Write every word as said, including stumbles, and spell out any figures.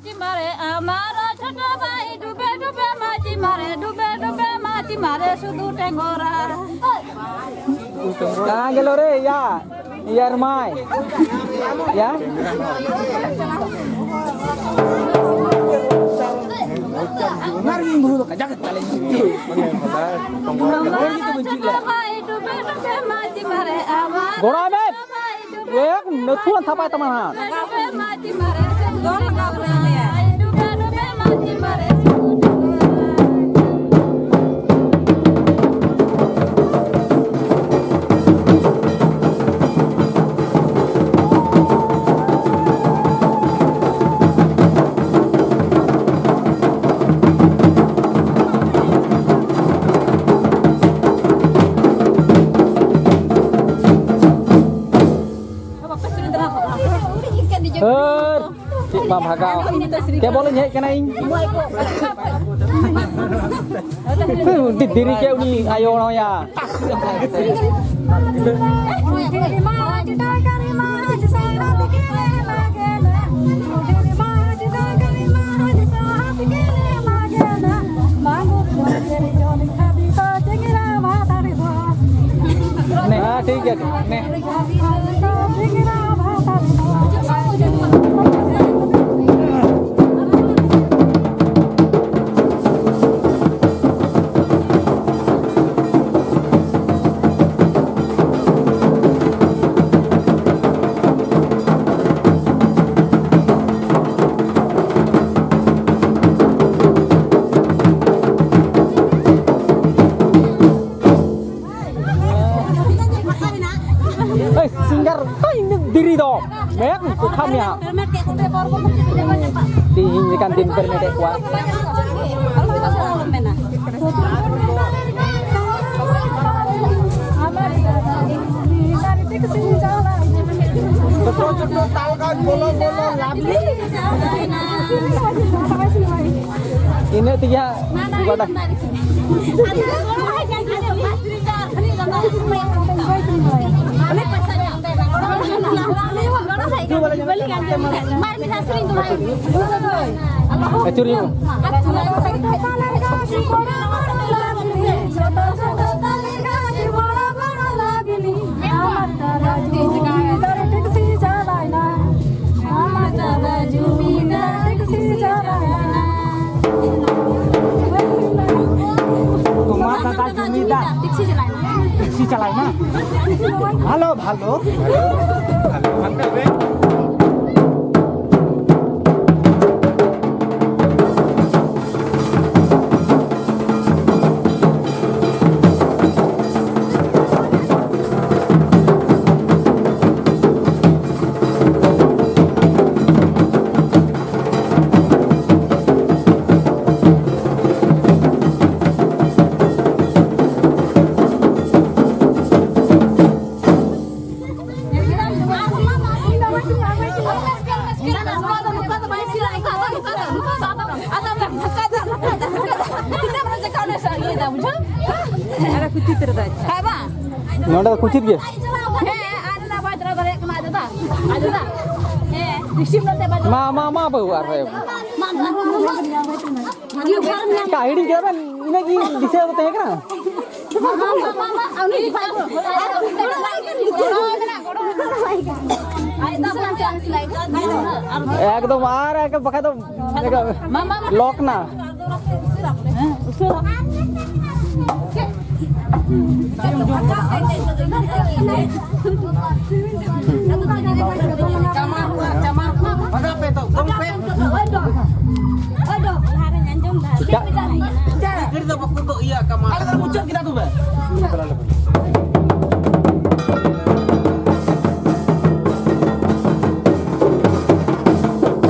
ᱪᱤᱢᱟᱨᱮ ᱟᱢᱟᱨ ᱪᱷᱳᱴᱳ ᱵᱷᱟᱭ ᱰᱩᱵᱮ ᱰᱩᱵᱮ ᱢᱟ ᱪᱤᱢᱟᱨᱮ, ᱰᱩᱵᱮ ᱰᱩᱵᱮ ᱢᱟ ᱪᱤᱢᱟᱨᱮ ᱥᱩᱫᱷᱩ ᱴᱮᱸᱜᱚᱨᱟ᱾ ᱠᱟᱦᱟᱸ ᱜᱮᱞᱳ ᱨᱮ ᱭᱟ, ᱭᱟᱨ ᱢᱟᱭ ᱭᱟ᱾ ᱜᱚᱲᱟ ᱢᱮ᱾ ᱮᱠ ᱱᱟᱹᱛᱷᱩᱣᱟᱱ ᱛᱷᱟᱯᱟᱭ ᱛᱟᱢᱟ ᱦᱟᱸᱜ᱾ ᱦᱟᱹᱨ, ᱪᱮᱫ ᱢᱟ ᱵᱷᱟᱜᱟᱣ᱾ ᱠᱮᱵᱚᱞ ᱤᱧ ᱦᱮᱡ ᱠᱟᱱᱟ ᱤᱧ᱾ ᱟᱹᱰᱤ ᱫᱮᱨᱤ ᱠᱮᱫ ᱩᱱᱤ ᱟᱭᱳ ᱦᱚᱲ ᱦᱚᱸᱭᱟ᱾ ᱦᱮᱸ, ᱴᱷᱤᱠ ᱜᱮᱭᱟ, ᱴᱷᱤᱠ ᱜᱮᱭᱟ᱾ ᱦᱮᱸ᱾ ᱮᱭ, ᱥᱤᱝᱜᱟᱨ ᱫᱚ ᱤᱱᱟᱹᱜ ᱫᱮᱨᱤ ᱫᱚ᱾ ᱢᱮᱱ ᱠᱚᱴᱷᱟ ᱢᱮᱭᱟ᱾ ᱛᱤᱦᱤᱧ ᱞᱮᱠᱟᱱ ᱫᱤᱱ ᱯᱮᱨᱢᱮᱴ ᱮᱫ ᱠᱚᱣᱟ᱾ ᱤᱱᱟᱹᱜ ᱛᱮᱜᱮ ᱦᱟᱸᱜ ᱵᱟᱰᱟᱭ᱾ ᱢᱟᱨ ᱢᱤᱫ ᱫᱷᱟᱣ ᱥᱮᱨᱮᱧ ᱫᱚᱦᱲᱟᱭ ᱢᱮ᱾ ᱟᱹᱪᱩᱨ ᱦᱩᱭᱩᱜᱼᱟ᱾ ᱛᱚᱢᱟᱨ ᱫᱟᱫᱟ ᱡᱩᱢᱤᱫᱟᱨ ᱴᱮᱠᱥᱤ ᱪᱟᱞᱟᱣ ᱮᱱᱟ᱾ ᱴᱮᱠᱥᱤ ᱪᱟᱞᱟᱣ ᱮᱱᱟ᱾ ᱵᱷᱟᱞᱚ, ᱵᱷᱟᱞᱚ᱾ ᱱᱚᱰᱮ ᱫᱚ ᱠᱩᱪᱤᱛ ᱜᱮ᱾ ᱢᱟ, ᱢᱟ, ᱢᱟ, ᱵᱟᱹᱵᱩ, ᱟᱨᱦᱚᱸ ᱮᱢ᱾ ᱪᱮᱠᱟ ᱦᱤᱲᱤᱧ ᱠᱮᱫᱟ ᱵᱮᱱ? ᱤᱱᱟᱹᱜ ᱜᱮ ᱫᱤᱥᱟᱹ ᱫᱚ ᱛᱟᱦᱮᱸ ᱠᱟᱱᱟ᱾ ᱮᱠᱫᱚᱢ, ᱟᱨ ᱮᱠᱫᱚᱢ ᱵᱟᱠᱷᱟᱡ ᱫᱚ ᱞᱚᱠ ᱱᱟ᱾